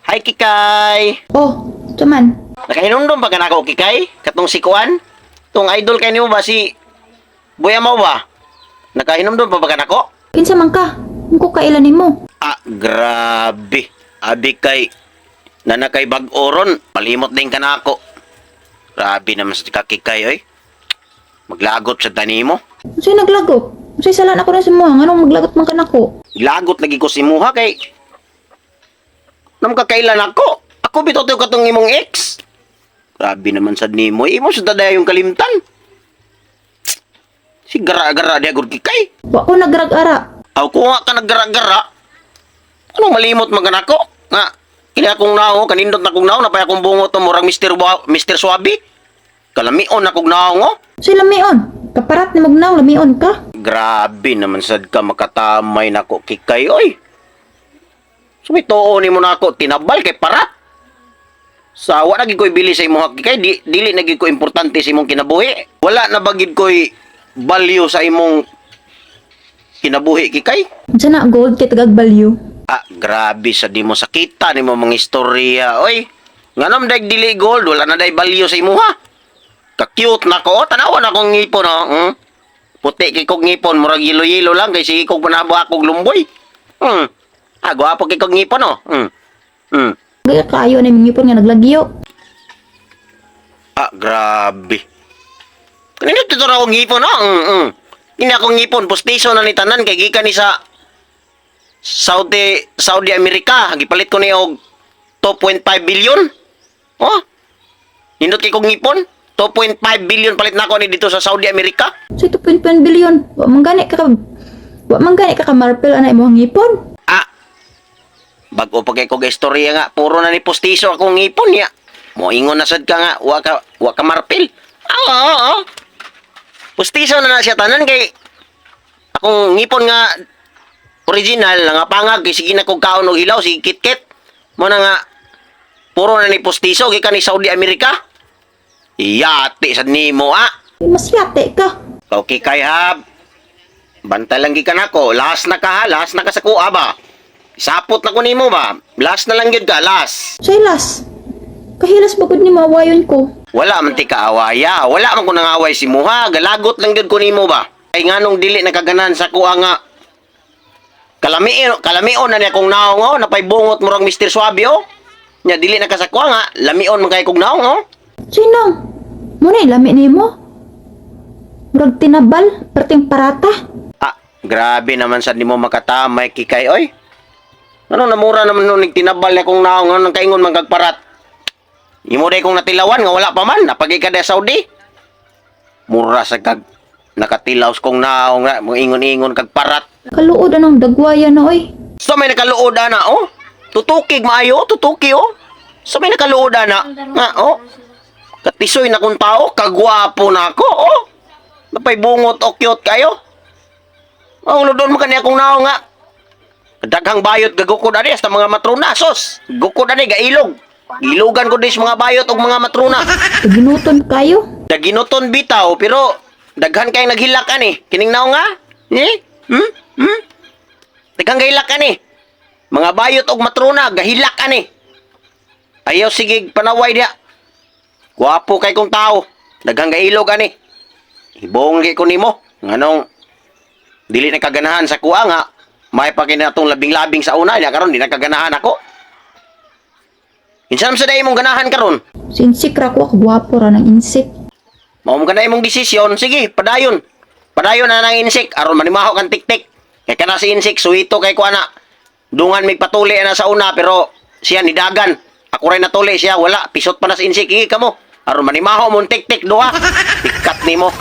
Hi, Kikay! Oh, tuman. Nakahinumdum pa ka nako, Kikay? Katong si Kuan? Tong idol kay nimo ba si Boy Amaw ba? Nakahinumdum pa ba ka nako? Kinsa man ka? Kung ko kailan nimo. Ah, grabe. Abi kay nanakay bag-oron. Palimot din ka nako. Grabe naman sa kakikay, oy. Maglagot sa tanimo. Unsay naglagot? Unsay sala nako na sa imuha? Nganong maglagot man ka nako? Lagot lagi ko si Muha kay Nam kakailan ako. Ako bitaw tayo katong imong ex. Grabe naman sad nimo. Imo sa taday yung kalimtan. Si gara-gara di agad kikay. Wa ko nagrag-ara. Aw ko nga ka naggara-gara. Anong malimot man ka nako? Nga kini akong nao, kanindot na akong nao, napay akong bungo to murang Mr. Mr. Suabe. Kalamion na akong naong oh. Unsay lamion? Kaparat ni magnaw lamion ka. Grabe naman sad ka makatamay nako kikay oy. Sumituo ni mo nako tinabal kay parat. Sa wa na gid ko'y bili sa imong kikay, di, dili na gid ko importante sa imong kinabuhi. Wala na ba gid ko'y value sa imong kinabuhi, kikay? Unsa na gold kay tagag value? Ah, grabe sa di mo sakita ni mo mga istorya oy. Nganom dag dili gold, wala na day value sa imuha. Ka-cute na ko, oh, tanawan akong ngipon oh. Puti kay kog ngipon, murag yelo-yelo lang kay sige kog panabo akong lumboy. Ah, gwapo kay kog ngipon oh. Gaya kaayo na imong ngipon nga naglagyo. Ah, grabe. Kanino dito na akong ngipon oh. Kini akong ngipon, postiso na ni tanan kay gikan ni sa Saudi Saudi America. Gipalit ko ni og 2.5 billion. Oh. Nindot kay kog ngipon. 2.5 billion palit nako ni dito sa Saudi America. Unsay 2.1 billion? Wa man gani ka ka marpel ana imong ngipon. Ah. Bag-o pa kay kog istorya nga puro na ni postiso akong ngipon niya. Moingon na sad ka nga wa ka marpil. Ah, oo, oo. Postiso na na siya tanan kay akong ngipon nga original nga pangag kay sige na kog kaon og hilaw sige kitkit. Mo na nga puro na ni postiso gikan ni Saudi America. Yati sad nimo ah. Mas yate ka. Okay kay hab. Bantay lang gikan ako. Last na ka ha, last na ka sa kuha ba. Sapot na ko nimo ba. Last na lang gyud ka, last. Unsay las? Kahilas ba gud ni mawayon ko? Wala man ti kaawaya. Wala man ko nangaway si Muha. Galagot lang gyud ko nimo ba. Kay nganong dili nakaganan sa kuha nga kalamion, kalamion na niya kong naong oh, napay bungot murag Mr. Suabe oh. Nya dili na ka sa kuha nga, lamion man kay kong naong oh. Sinong? Muna lami nimo. Murag tinabal, perting parata. Ah, grabe naman sa nimo makatamay kikay oy. Ano namura naman nung nagtinabal niya kong naong ano kaingon man kagparat. Imo day kong natilawan nga wala pa man napagi ka da Saudi. Mura sa kag nakatilaw kong naong nga ingon-ingon kag parat. Kaluod anong dagwaya na oy. So may nakaluod ana oh. Tutukig maayo, tutuki oh. So may nakaluod ana nga oh. Katisoy na kong tao, kagwapo na ako oh. Napay bungot o cute kayo. Ang doon mo kaniya kong naong nga. Daghang bayot gagukod ani hasta mga matrona sos. Gukod ani gailog. Ilugan ko dis mga bayot og mga matrona. Ginuton kayo. Daginuton bitaw pero daghan kay naghilak ani. Kining naong nga? Eh? Hmm? Hmm? Daghang gahilak ani. Mga bayot og matrona gahilak ani. Ayaw sige panaway diha. Gwapo kay kong tao. Daghang gailog ani. Ibong kay ko nimo. Nganong dili na kaganahan sa kuha nga may pa kini atong labing-labing sa una niya karon di na kaganahan ako. Kinsa naman sa day imong ganahan karon? Sinsik ra ko, gwapo ra ng insik. Mao man kana imong desisyon, sige, padayon. Padayon na nang insik aron manimaho kang tiktik. Kay kana si insik suwito kay kuana. Dungan mig patuli na sa una pero siya nidagan. Ako ray natuli siya wala pisot pa na si insik. Sige kamo. Aron manimaho mong tiktik duha. Tikat nimo.